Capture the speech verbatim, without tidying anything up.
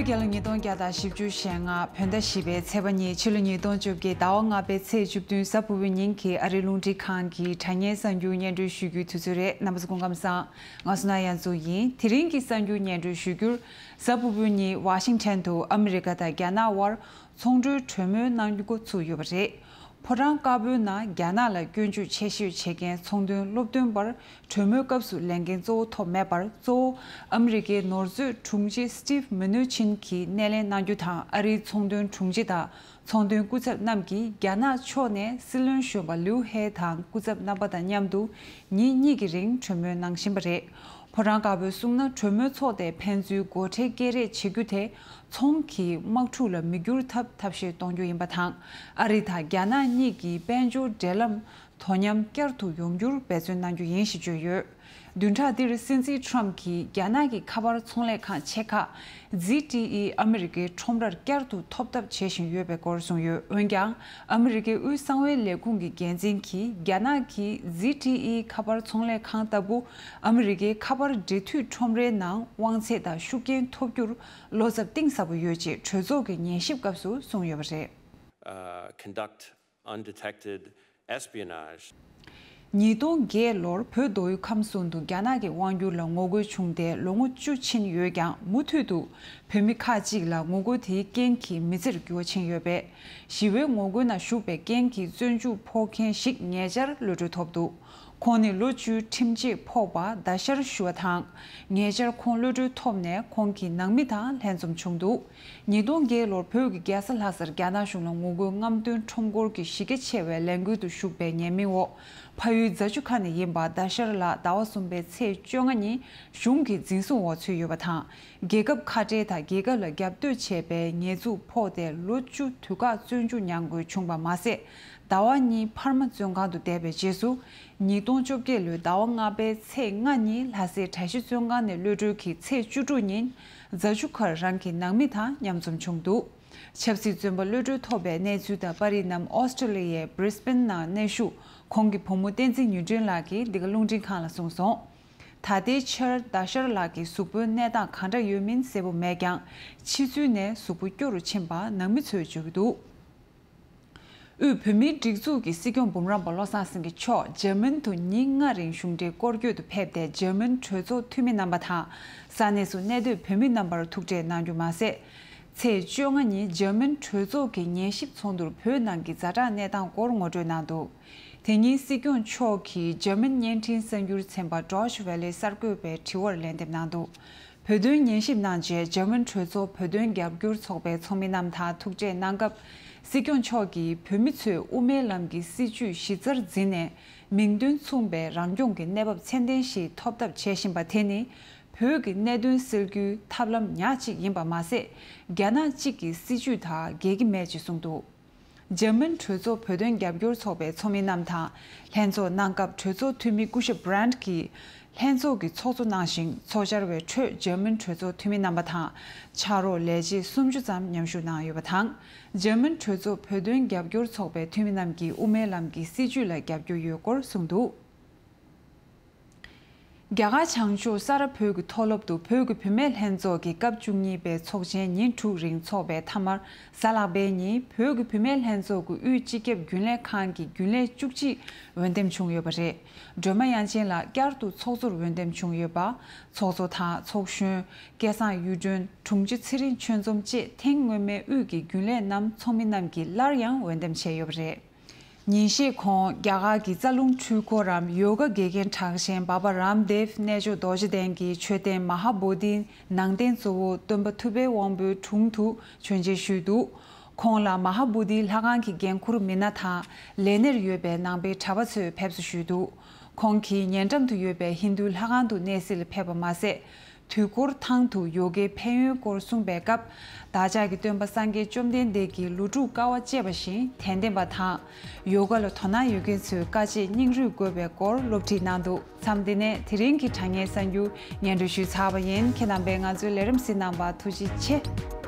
རྒྱལ་ལོ་ཉིས་སྟོང་བརྒྱ་དང་བཞི་བཅུ་ཞེ་ལྔ་བོད་ཟླ་བཞི་པའི་ཚེས་པ་གཉིས། ཕྱི་ལོ་ཉིས་སྟོང་བཅོ་བརྒྱད་ཟླ་བ་ལྔ་པའི་ཚེས་བཅུ་བདུན་གཟའ་ཕུར་བུའི་ཉིན་གྱི་ཨ་རིའི་རླུང་འཕྲིན་ཁང་གི་དྲ་བརྙན་གསར་འགྱུར་སྙན་སྒྲོན་ཞུ་རྒྱུའི་དུས་ཚོད་རེད། རྣམ་པ་ཚོ་སྐུ་ཁམས་བཟང་། ང་སོ་ན་ཡ་མཚོ་ཡིན། དེ་རིང་གི་གསར་འགྱུར་སྙན་སྒྲོན་ཞུ་རྒྱུར། གཟའ་ཕུར་བུའི་ཉིན་ཝ་ཤིང་ཊོན་དུ་ཨ་མི་རི་ཀ་དང་རྒྱ་ནག་དབར་ཚོང་འབྲེལ་གྲོས་མོལ་གནང་རྒྱུ་འགོ་ཚུགས་ཡོད་པ་རེད། ཕོ་བྲང་དཀར་པོའི་ནང་རྒྱ་ནག་ལ་སྐྱོན་བརྗོད་ཆེ་ཤོས་བྱེད་མཁན་ཚོང་དོན་སློབ་སྟོན་པར་གྲོས་མོལ་སྐབས་སུ་ལས་འགན་གཙོ་བོ་ཐོབ་མེད་པར། གཙོ་བོ་ཨ་མི་རི་ཀའི་ནོར་མཛོད་དྲུང་ཆེ་སི་ཊིབ་མུ་ནུ་ཆིན་གྱིས་སྣེ་ལེན་གནང་རྒྱུ་དང་། ཨ་རིའི་ཚོང་དོན་དྲུང་ཆེ་དང་ཚོང་དོན་སྐུ་ཚབ་རྣམས་ཀྱིས་རྒྱ་ནག་ཕྱོགས་ནས་སྲིད་བློན་གཞོན་པ་ལིའུ་ཧེ་དང་སྐུ་ཚབ་རྣམ་པ་དང་མཉམ་དུ་ཉིན་གཉིས་ཀྱི་རིང་གྲོས་མོལ་གནང་བཞིན་པ་རེད། ཕོ་བྲང་དཀར་པོས་གསུངས་ན། གྲོས་མོལ་ཚོགས་ཏེ་ཕན་ཚུན་སྒོ་ཁྲལ་སྐྱེལ་རེས་བྱེད་རྒྱུ་དེ་ཚོང་གི་དམག་འཁྲུག་ལ་མི་འགྱུར་ཐབས་ཐབས་ཤེས་གཏོང་རྒྱུ་ཡིན་པ་དང་། ཨ་རི་དང་རྒྱ་ནག་གཉིས་ཀྱི་དཔལ་འབྱོར་འབྲེལ་ལམ་དོ་མཉམ་བསྐྱར་དུ་ཡོང་རྒྱུར་འབད་བརྩོན་གནང་རྒྱུ་ཡིན་ཞེས་བརྗོད་ཡོད། བདུན་ཕྲག་འདིར་སྲིད་འཛིན་ཊམ་གྱིས་རྒྱ་ནག་གི་ཁ་པར་ཚོང་ལས་ཁང་ཆེ་ཁག་ཛི་ཊི་ཨི་ཨ་མི་རི་ཀའི་ཁྲོམ་རར་བསྐྱར་དུ་ཐོབ་ཐབས་བྱེད་བཞིན་ཡོད་པའི་སྐོར་གསུངས་ཡོད། འོན་ཀྱང་། ཨ་མི་རི་ཀའི་དབུས་གསང་བའི་ལས་ཁུངས་ཀྱི་འགན་འཛིན་གྱིས་རྒྱ་ནག་གི་ཛི་ཊི་ཨི་ཁ་པར་ཚོང་ལས་ཁང་ལྟ་བུ་ཨ་མི་རི་ཀའི་ཁ་པར་འབྲེལ་མཐུད་ཁྲོམ་རའི་ནང་དབང་ཚད་དང་ཤུགས་རྐྱེན་ཐོབ་རྒྱུར་བློ་འཚབ་གཏིང་ཟབ་པོ་ཡོད་ཅེས་གྲོས་ཚོགས་ཀྱི་ཉན་ཞིབ་སྐབས་སུ་གསུངས་ཡོད་པ་རེད། uh, conduct undetected espionage. ཉིས་སྟོང་བརྒྱད་ལོར་བོད་མདོ་དབུས་ཁམས་གསུམ་དུ་རྒྱ་ནག་གི་དབང་སྒྱུར་ལ་ངོ་རྒོལ་བྱུང་སྟེ་ལོ་ངོ་བཅུ་ཕྱིན་ཡོད་ཀྱང་། མུ་མཐུད་དུ་བོད་མི་ཁག་ཅིག་ལ་ངོ་རྒོལ་དེའི་རྐྱེན་གྱིས་མི་ཚེར་འགྱུར་བ་ཕྱིན་ཡོད་པས། ཞི་བའི་ངོ་རྒོལ་ནང་ཞུགས་པའི་རྐྱེན་གྱིས་བཙོན་འཇུག་ཕོག་མཁན་ཞིག་ཉེ་ཆར་གློད་གྲོལ་ཐོབ་འདུག་ཁོང་ནི་ལོ་བཅུའི་ཁྲིམས་ཆད་ཕོག་པ་ཟླ་ཤར་ཞུ་བ་དང་། ཉེ་ཆར་ཁོང་གློད་གྲོལ་ཐོབ་ནས་ཁོང་གི་ནང་མི་དང་ལྷན་འཛོམས་བྱུང་འདུག་ཉིས་སྟོང་བརྒྱད་ལོར་བོད་ཀྱི་རྒྱལ་ས་ལྷ་སར་རྒྱ་ནག་གཞུང་ལ་ངོ་རྒོལ་རྔམ་སྟོན་ཁྲོམ་སྐོར་གྱི་གཞི་རྒྱ་ཆེ་བའི་ལས་འགུལ་དུ་ཞུགས་པའི་ཉེས་མིང་འོག་ཕ་ཡུལ་རྫ་ཆུ་ཁ་ནས་ཡིན་པ་ཟླ་ཤར་ལགས་ཟླ་བ་གསུམ་པའི་ཚེས་བཅོ་ལྔ་ཉིན་གཞུང་གི་འཛིན་བཟུང་འོག་ཚུད་ཡོད་པ་དང་། རྒྱལ་ཁབ་ཁ་བྲལ་དང་རྒྱལ་ཁབ་ལ་རྒྱབ་གཏོད་བྱས་པའི་ཉེས་འཛུགས་ཕོག་སྟེ་ལོ་བཅུ་དུས་བཀག་བཙོན་འཇུག་མྱངས་དགོས་བྱུང་བ་མ་ཟད། ཟླ་བ་གཉིས་འཕར་མ་བཙོན་ཁང་དུ་བསྡད་པའི་རྗེས་སུ། ཉིས་སྟོང་བཅོ་བརྒྱད་ལོའི་ཟླ་བ་ལྔ་པའི་ཚེས་ལྔ་ཉིན་ལྷ་སའི་གྲྭ་བཞི་བཙོན་ཁང་ནས་གློད་གྲོལ་གྱིས་ཚེས་བཅུ་དྲུག་ཉིན་རྫ་ཆུ་ཁར་རང་གི་ནང་མི་དང་མཉམ་འཛོམས་བྱུང་འདུག་ཆབ་སྲིད་བཙོན་པ་གློད་གྲོལ་ཐོབ་པའི་གནས་ཚུལ་དང་། པར་རིས་རྣམས་ཨོ་སི་ཀྲི་ལི་ཡའི་བྷི་རི་སི་བྷེན་ནང་གནས་བཞུགས་ཁོང་གི་བུ་མོ་བསྟན་འཛིན་ཉི་སྒྲོན་ལགས་ཀྱིས་འདི་ག་རླུང་འཕྲིན་ཁང་ལ་གསུངས་སོང་། ད་ལྟའི་ཆར་ཟླ་ཤར་ལགས་ཀྱི་གཟུགས་པོའི་གནས་སྟངས་གང་འདྲ་ཡོད་མིན་གསལ་པོ་མེད་ཀྱང་། ཕྱི་ཚུལ་ནས་གཟུགས་པོ་སྐྱོ་རུ་ཕྱིན་པ་ནང་མི་ཚོས་བརྗོད་ཀྱི་འདུག་དབུས་བོད་མིའི་སྒྲིག་འཛུགས་ཀྱི་སྲིད་སྐྱོང་འབུམ་རམས་པ་བློ་བཟང་སེང་གེ་མཆོག་འཇར་མན་དུ་ཉིན་ལྔ་རིང་གཞུང་འབྲེལ་སྐོར་སྐྱོད་དུ་ཕེབས་ཏེ། འཇར་མན་གྲོས་ཚོགས་འཐུས་མི་རྣམ་པ་དང་། ས་གནས་སུ་གནས་སྡོད་བོད་མི་རྣམ་པར་ཐུག་འཕྲད་གནང་རྒྱུ་མ་ཟད། ཚེས་བཅོ་ལྔ་ཉིན་འཇར་མན་གྲོས་ཚོགས་ཀྱི་ཉན་ཞིབ་ཚོགས་འདུར་བོད་ནང་གི་ཛ་དྲག་གནས་སྟངས་སྐོར་ངོ་སྤྲོད་གནང་འདུག་དེ་ཉིན་སྲིད་སྐྱོང་མཆོག་གིས་འཇར་མན་བརྙན་འཕྲིན་གསར་འགྱུར་ཚན་པ་Deutsche Welle གསར་འགོད་པའི་དྲི་བར་ལན་འདེབས་གནང་འདུག་བོད་དོན་ཉན་ཞིབ་གནང་རྗེས། འཇར་མན་གྲོས་ཚོགས་བོད་དོན་རྒྱབ་སྐྱོར་ཚོགས་པའི་ཚོགས་མི་རྣམས་དང་ཐུག་འཕྲད་གནང་སྐབས། སྲིད་སྐྱོང་མཆོག་གིས་བོད་མི་ཚོས་དབུ་མའི་ལམ་གྱི་སྲིད་བྱུས་གཞི་རྩར་འཛིན་ནས། མིང་དོན་མཚུངས་པའི་རང་སྐྱོང་གི་གནས་བབ་ཚད་ལྡན་ཞིག་ཐོབ་ཐབས་བྱེད་བཞིན་པ་དེ་ནི། བོད་ཀྱི་གནད་དོན་སེལ་རྒྱུའི་ཐབས་ལམ་ཉག་གཅིག་ཡིན་པ་མ་ཟད། རྒྱ་ནག་གཅིག་གི་སྲིད་བྱུས་དང་འགལ་གྱི་མེད་ཅེས་གསུངས་འདུག་འཇར་མན་གྲོས་ཚོགས་བོད་དོན་རྒྱབ་སྐྱོར་ཚོགས་པའི་ཚོགས་མི་རྣམས་དང་ལྷན་ཚོགས་གནང་སྐབས། གྲོས་ཚོགས་འཐུས་མི་སྐུ་ཞབས་Brandt གྱིས་ལྷན་ཚོགས་ཀྱི་ཚོགས་གཙོ་གནང་ཞིང་། ཚོགས་བཅར་བའི་ཁྲོད་འཇར་མན་གྲོས་ཚོགས་འཐུས་མི་རྣམ་པ་དང་། ཕྱག་རོགས་ལས་བྱེད་སུམ་ཅུ་ཙམ་མཉམ་ཞུགས་གནང་ཡོད་པ་དང་། འཇར་མན་གྲོས་ཚོགས་བོད་དོན་རྒྱབ་སྐྱོར་ཚོགས་པའི་འཐུས་མི་རྣམས་ཀྱིས་དབུ་མའི་ལམ་གྱི་སྲིད་བྱུས་ལ་རྒྱབ་སྐྱོར་ཡོད་སྐོར་གསུངས་འདུག་རྒྱ་གར་བྱང་ཕྱོགས་ས་རཱ་བོད་ཀྱི་མཐོ་སློབ་ཏུ་བོད་ཀྱི་བུད་མེད་ལྷན་ཚོགས་ཀྱི་སྐབས་བཅུ་གཉིས་པའི་ཚོགས་ཆེན་ཉིན་དྲུག་རིང་འཚོགས་པའི་མཐའ་མར། གཟའ་ལྷག་པའི་ཉིན་བོད་ཀྱི་བུད་མེད་ལྷན་ཚོགས་ཀྱི་དབུས་སྤྱི་ཁྱབ་རྒྱུན་ལས་ཁང་གི་རྒྱུན་ལས་བཅུ་གཅིག་འོས་འདེམས་བྱུང་ཡོད་པ་རེད། སྒྲོལ་མ་དབྱངས་ཅན་ལགས་བསྐྱར་དུ་ཚོགས་གཙོར་འོས་འདེམས་བྱུང་ཡོད་པ། ཚོགས་གཙོ་དང་ཚོགས་གཞོན། སྐལ་བཟང་གཡུ་སྒྲོན། དྲུང་ཆེ་ཚེ་རིང་ཆོས་འཛོམས་བཅས་ཐེངས་སྔོན་མའི་དབུས་ཀྱི་རྒྱུན་ལས་རྣམས་ཚོགས་མི་རྣམས་ཀྱིས་སླར་ཡང་འོས་འདེམས་བྱས་ཡོད་པ་རེད། ཉིན་ཤས་གོང་རྒྱ་གར་གྱི་རྩ་རླུང་འཕྲུལ་འཁོར་རམ་ཡོ་ག་དགེ་རྒན་གྲགས་ཅན་སྦ་བ་རམ་དེབ་རྣལ་འབྱོར་རྡོ་རྗེ་གདན་གྱི་མཆོད་རྟེན་མ་ཧཱ་བོ་དྷིའི་ནང་རྟེན་གཙོ་བོ་སྟོན་པ་ཐུབ་པའི་དབང་པོའི་དྲུང་དུ་མཆོད་མཇལ་ཞུས་འདུག་ཁོང་ལ་མ་ཧཱ་བོ་དྷིའི་ལྷ་ཁང་གི་འགན་འཁུར་མི་སྣ་དང་ལས་སྣེར་ཡོད་པའི་ནང་པའི་གྲྭ་པ་ཚོས་ཕེབས་བསུ་ཞུས་འདུག་ཁོང་གིས་ཉེ་འགྲམ་དུ་ཡོད་པའི་ཧིན་རྡུའི་ལྷ་ཁང་དུ་གནས་གཟིགས་ལ་ཕེབས་པ་མ་ཟད། དུས་འཁོར་ཐང་དུ་ཡོ་གའི་ཕན་ཡོན་སྐོར་གསུངས་པའི་སྐབས། བདག་ཅག་གི་སྟོན་པ་སངས་རྒྱས་བཅོམ་ལྡན་འདས་ཀྱིས་ལོ་དྲུག་དཀའ་བ་སྤྱད་པ་བཞིན་དད་ལྡན་པ་དང་། ཡོ་ག་ལ་དོ་སྣང་ཡོད་མཁན་ཚོས་དཀའ་སྤྱད་སྙིང་རུས་དགོས་པའི་སྐོར་སློབ་ཁྲིད་གནང་འདུག་མཚམས་འདི་ནས་དེ་རིང་གི་དྲ་བརྙན་གསར་འགྱུར་སྙན་སྒྲོན་ཞུས་ཚར་བ་ཡིན། ཁྱེད་རྣམ་པས་ང་ཚོའི་ལས་རིམ་གཟིགས་གནང་བར་ཐུགས་རྗེ་ཆེ།